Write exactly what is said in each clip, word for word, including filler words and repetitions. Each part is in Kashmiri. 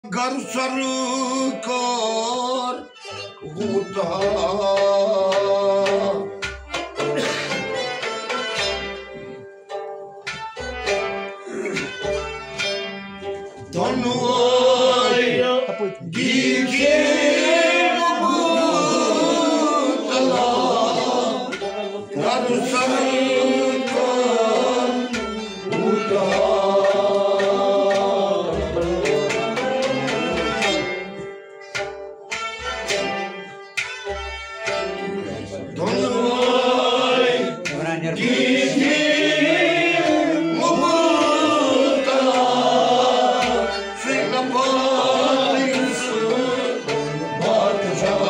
گر سرکار ہوتا۔ دۄنوَے دیٖدی مبتلا، گر سرکار ہوتا۔ دۄنوَے دیٖدی مبتلا، سُہ نہ پاتہٕ سُہ بادشاہ۔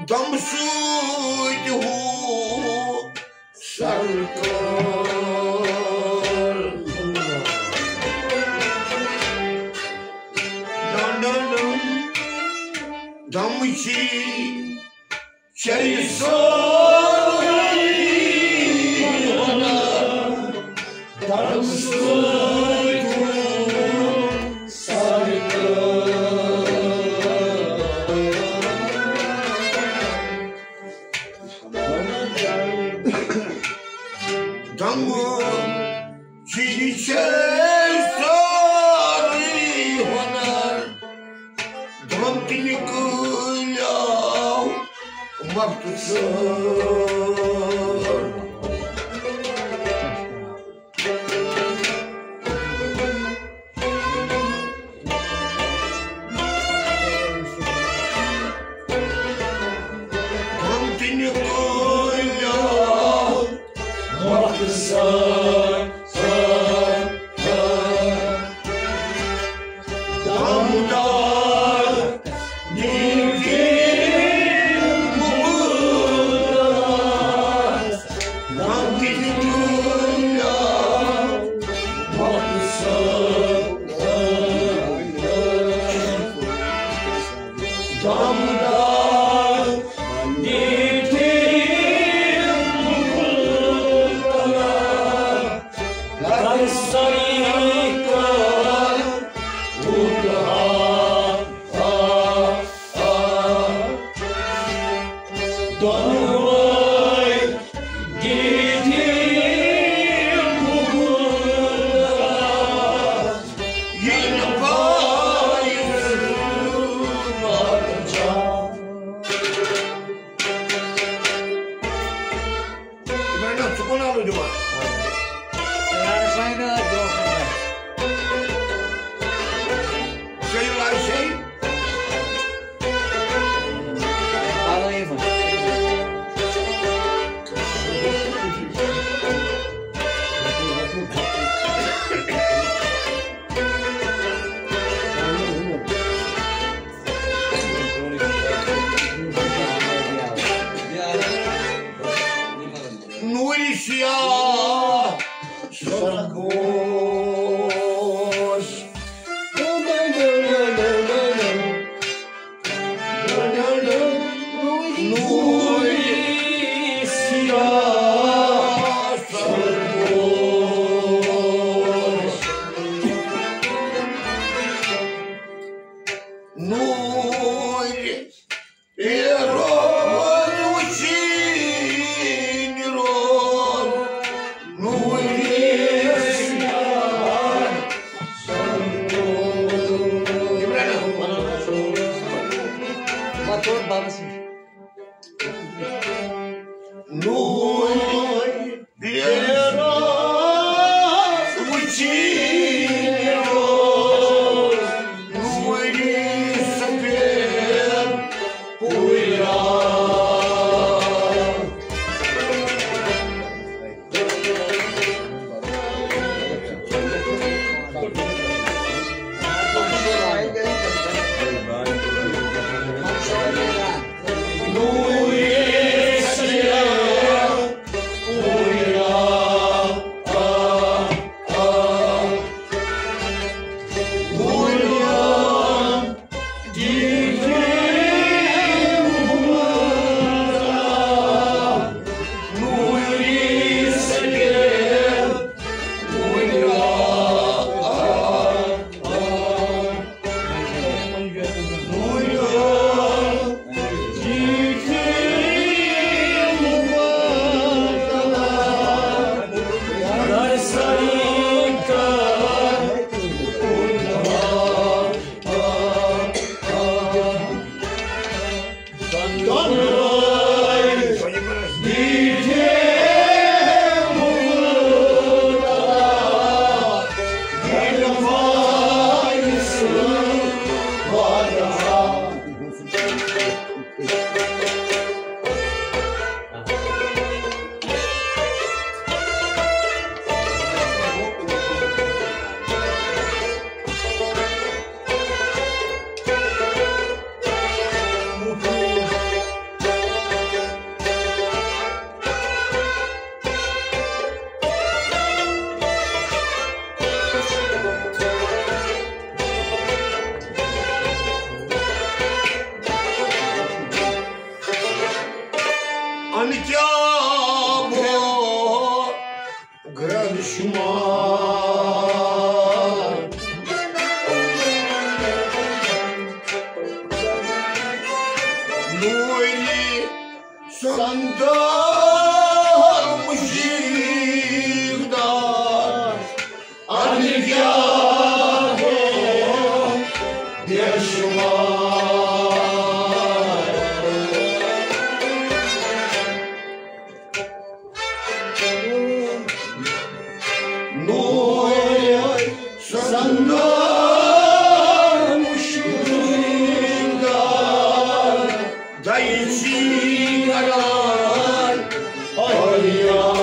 دم سۭتۍ ہو سرکار۔ دم چھی چے سورُے ہُنر، دم سۭتۍ ہو سرکار۔ دم چھی چے سورُے ہُنر، دم تہِ نِکٲلیو مۄختہٕ سۭتۍ۔ سیاہ سرگوش۔ نوری سیاہ سرگوش۔ نوری اے روز وچین روز نوری سیاہ۔ نوری بیرا وچی روز نوری سفید پورا۔ ان کیا بھو گرد شمار۔ نوری سندار مشیر دار۔ ان کیا بھو بے شمار۔ نور سندان مشکل دای چی کران آریان۔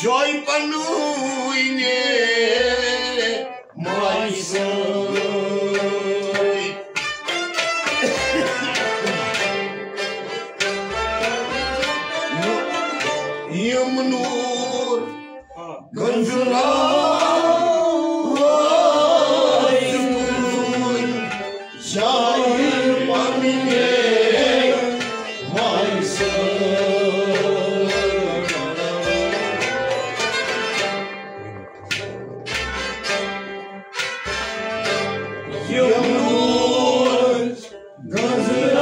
جاے پنٕنۍ ماے سۭتۍ۔ یِم نوٗر گنجراوس کُن جاے پنٕنۍ ماے سۭتۍ۔ یِم نوٗر گنجراوس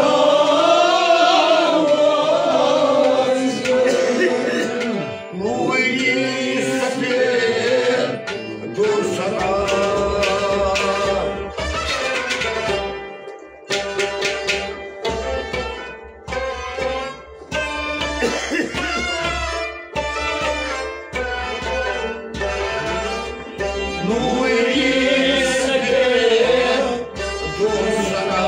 نوٗری سفید دُسرا۔ نوٗری سفید دُسرا۔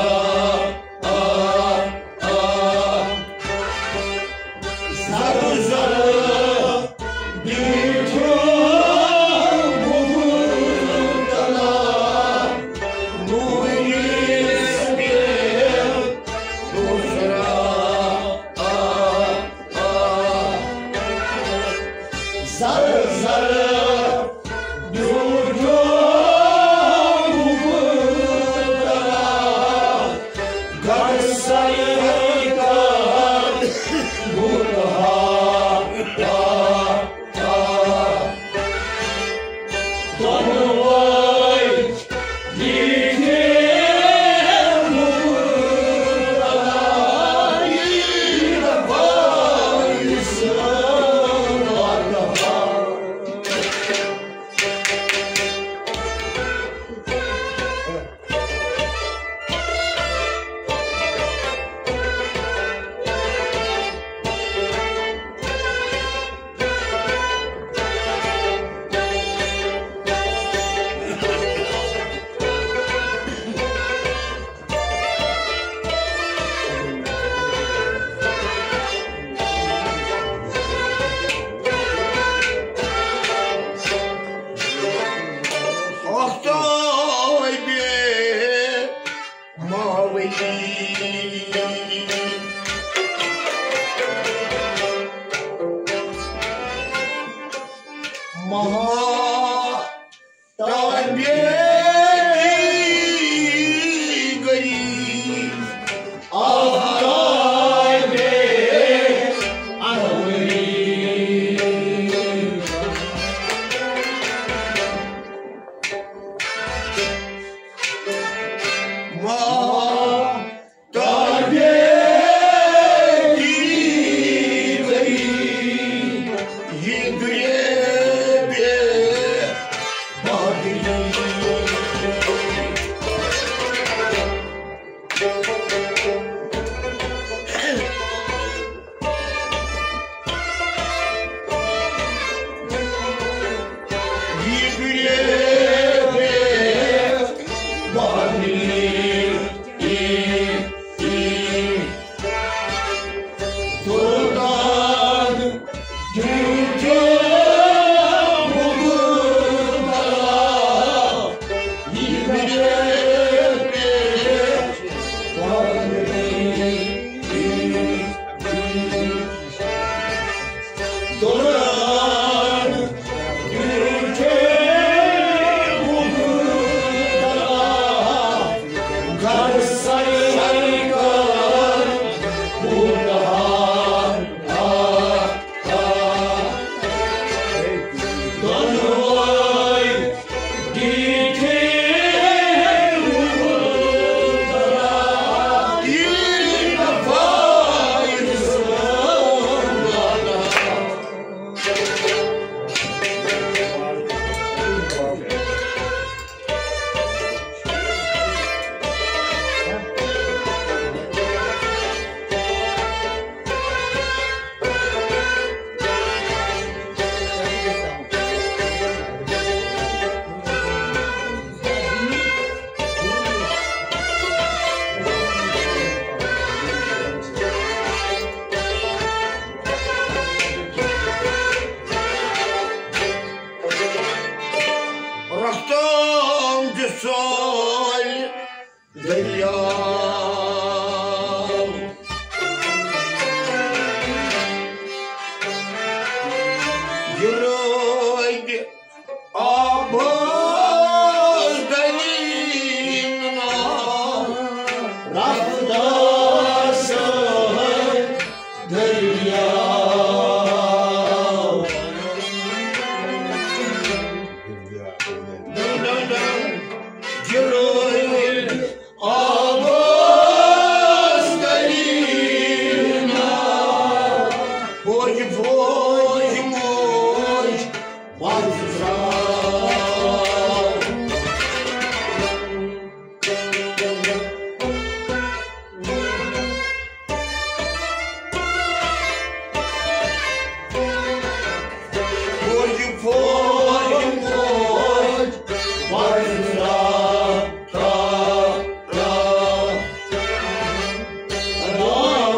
آفتابِ ماولی۔ مہا تابِ دیگری آفتابِ انوری۔ مہا تابِ دیگری، یہِ گریبِ بادری۔ فوج موج پانٛژھ ترٛاو۔ فوج، فوج موج پانٛژھ ترٛاو، ترٛاو، ترٛاو۔ راوان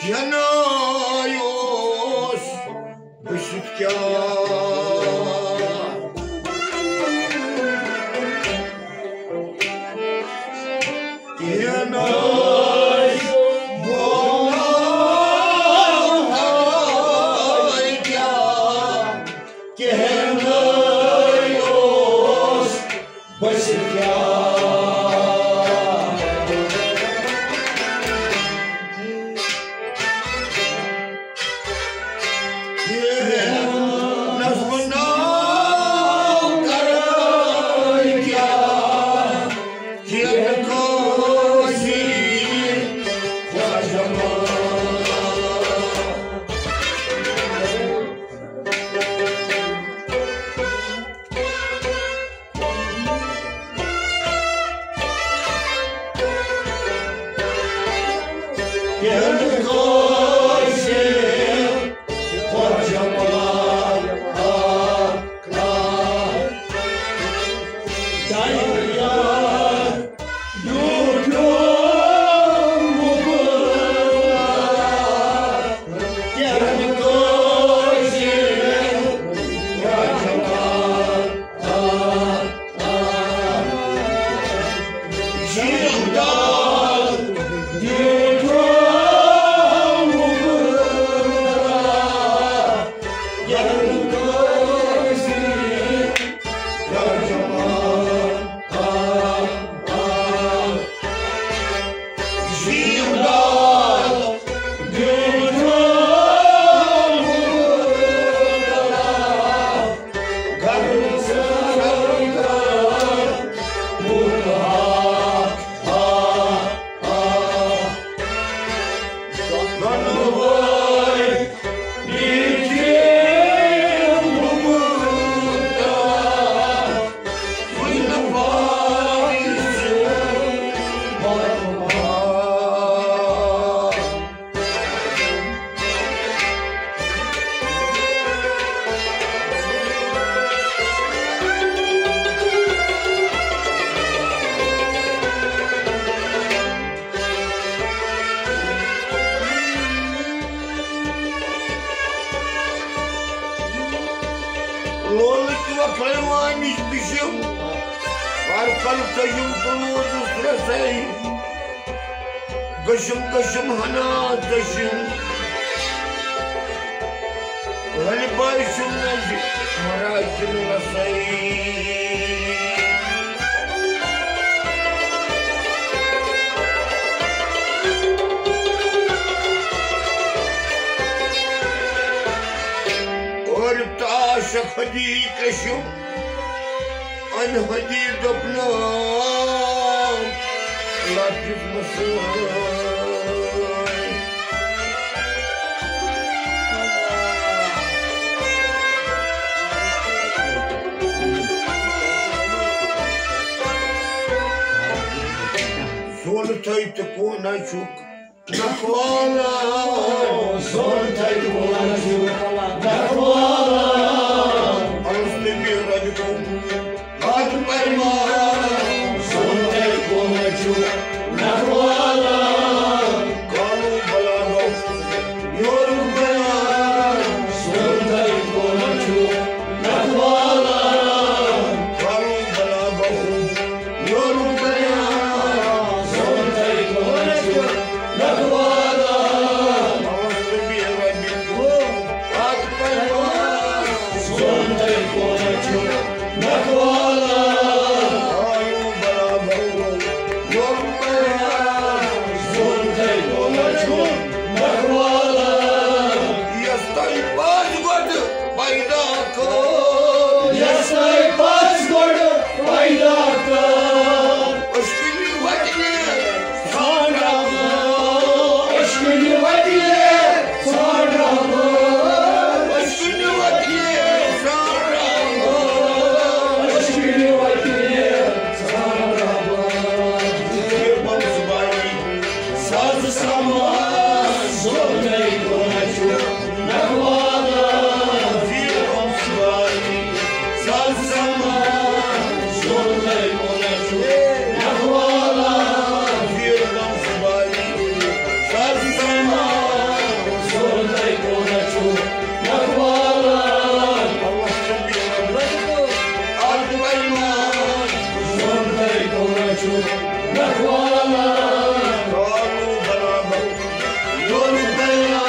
کینٛہہ ناے اوس بٔسِتھ کیٛاہ؟ کینٛہہ ناے بولاے کیٛاہ؟ کینٛہہ ناے اوس بٔسِتھ کیٛاہ؟ لولٕکۍ وۄپھرٲوان نِش بِشِم، پرکل تٔجِم تہٕ روٗدُس رسٲیی۔ گٔشِم گٔشِم ہنا دٔشِم، غلبہٕ چھُم نَزِ مہراز چھُم رسٲیی۔ اور تاش خدی کشم، ان خدی دپنا، لفظ مسا۔ تہٕ کونہ چھُکھ نکھوالان۔ سونتَے کونہ چھُکھ نکھوالان۔ الس نبی ربی کو اتھ پیمان۔ سونتَے کونہ چھُکھ نکھوالان۔ کالو بلا بہو یورُک بیان۔ سونتَے کونہ چھُکھ نکھوالان۔ کالو بلا بہو یورُک بیان۔ سونتَے کونہ چھُکھ نکھوالان۔ الس نبی ربی کو اتھ پیمان۔ سونتَے کونہ چھُکھ نکھوالان۔ آلو برابر یورُک بیان۔ سونتَے کونہ چھُکھ نکھوالان۔ یۄس تۄہہِ پَژھ گۄڈٕ پیدا کٔر۔ یۄس تۄہہِ پَژھ گۄڈٕ پیدا کٔر۔ أچھ کُنہِ وَتہِ ژھانٛڈان۔ أچھ کُنہِ وَتہِ ژھانٛڈان۔ أچھ کُنہِ وَتہِ ژھانٛڈان۔ أچھ کُنہِ وَتہِ ژھانٛڈان۔ یہِ بَنٛد صُبحٲیی ساز سامان۔ سونتَے کونہ چھُکھ نکھوالان۔ زیر ہم سواری ساز سامان۔ سونتَے کونہ چھُکھ نکھوالان۔ زیر ہم سواری ساز سامان۔ سونتَے کونہ چھُکھ نکھوالان۔ اتھ پیمان۔ سونتَے کونہ چھُکھ نکھوالان۔ کالو برابر یورُک بیان۔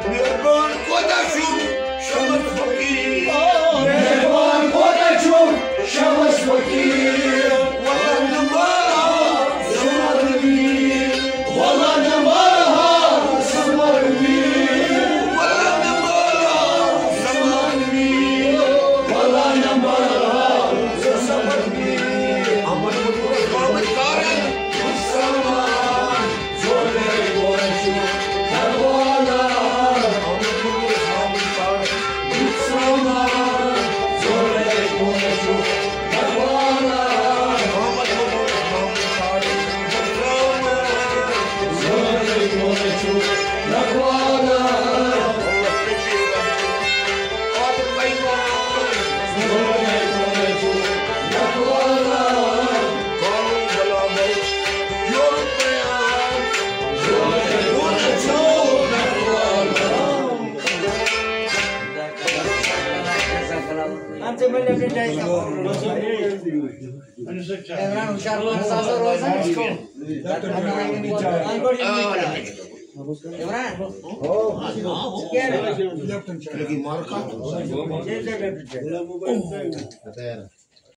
مہربان کوتاہ چھُ شمس فقیر۔ مہربان کوتاہ چھُ شمس فقیر۔ ولا نمارا سمر میر۔ ولا نمارا سمر میر۔ ولا نمارا سمر میر۔ ولا نمارا سمر میر۔ احمد مطلوب محمد طارق۔ عمران، ہُشار روزان، أسۍ چھِ عمران۔